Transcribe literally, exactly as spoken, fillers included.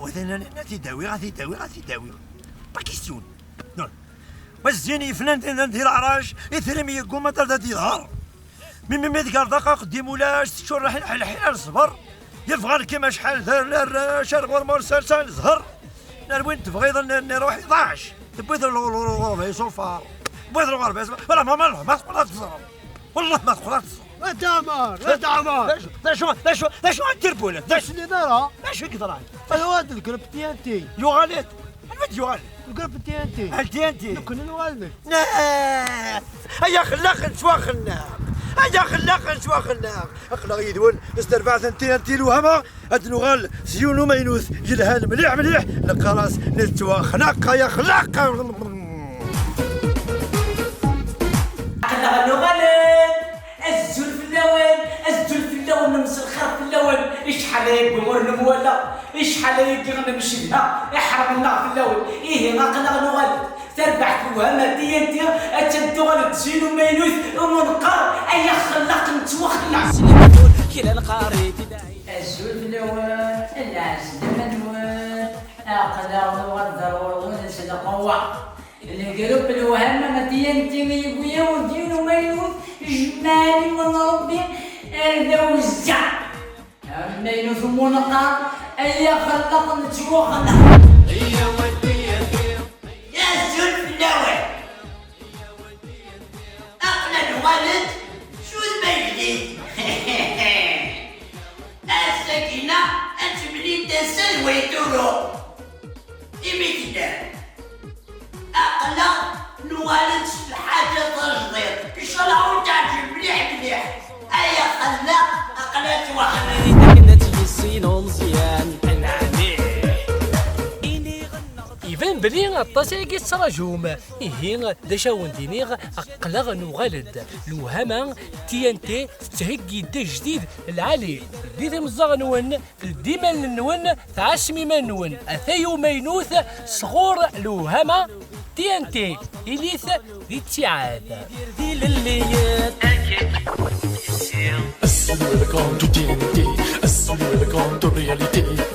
Ad t-awiɣ, ad t-id-awiɣ, ad t-id-awiɣ. Pas question. Non. Wa zzin yeflan di, di leɛrac, itrim yegguma ad d-iḍher. Mi, mi, mi tgerḍ aqeddim ulac, teččur lḥila, lḥila, lḥila, ṣber. Yebɣa nekkima acḥal d arrac, ar ɣur ma ur sers, ar zher. Ar win tebɣiḍ, n-, n-, iruḥ iḍac. Tewwi-t l-, l-, l-, ɣurba iṣufar. Tewwi-t lɣurba iṣufar. Wala, ma, ma, ma, ma teqqel ad teẓreḍ. Wallah ma teqqel ad teẓreḍ. A Dda Ɛmer, a Dda Ɛmer. D acu, d acu, d acu, d acu ad tirbulat? D acu, d acu i yeḍran? Anwa d lgrup T N T? Yuɣal-d. Anwa d-yuɣal? Lgrup T N T. Hal T N T. Nekkni nuɣal-d. Nah. Ay axellaq nettwaxellaq. Ay axellaq nettwaxellaq. Aql-aɣ yid-wen s terbaɛt n T N T Lewhama. Ad nuɣal s yiwen umaynut yelhan mliḥ mliḥ. Neqqar-as nettwaxlaq ay axellaq. Aql-aɣ nuɣal-d. Azul fell-awen, azul fell-awen, mselxir fell-awen. Icḥal ayagi ur nemwala, icḥal ayagi nemcedha, iḥrem-nneɣ fell-awen. Ihi aql-aɣ nuɣal-d. Tarbaɛt Lewhama T N T attan tuɣal-d s yiwen umaynut, umenqer, ay axellaq nettwaxellaq. Kra lqari. Azul fell-awen, lɛeslama-nwen. Aql-aɣ nuɣal-d ar ɣur-wen s lqewwa. Lgrup Lewhama T N T yewwi-yawen-d yiwen umaynut, jmaɛliwen Rebbi ar d awezzeɛ. Amaynut umunqar, ay axellaq nettwaxellaq. Azul fell-awen. Aql-aɣ nuɣal-d s udem ajdid. Ass-agi-nneɣ ad temlil tasa d way turu. Imi tella. Aql-aɣ nuɣal-d s lḥaǧa tajdiṭ. Ncallah ur teɛǧib mliḥ mliḥ. Ay axellaq, aql-aɣ ttwaxellaq. Akken ad tt-yissin umeẓyan. Iban belli aṭas ayagi tettraǧum. Ihi, d acu awen-d-iniɣ, aql-aɣ nuɣal-d. Lewhama T N T tettheggi-d ajdid lɛali. Ldit imeẓẓaɣ-nwen, ldi iman-nwen, tɛassem iman-nwen. Atay umaynut sɣur Lewhama T N T. Ilit di ttiɛad. Azul, welcome to T N T. Azul, welcome to reality.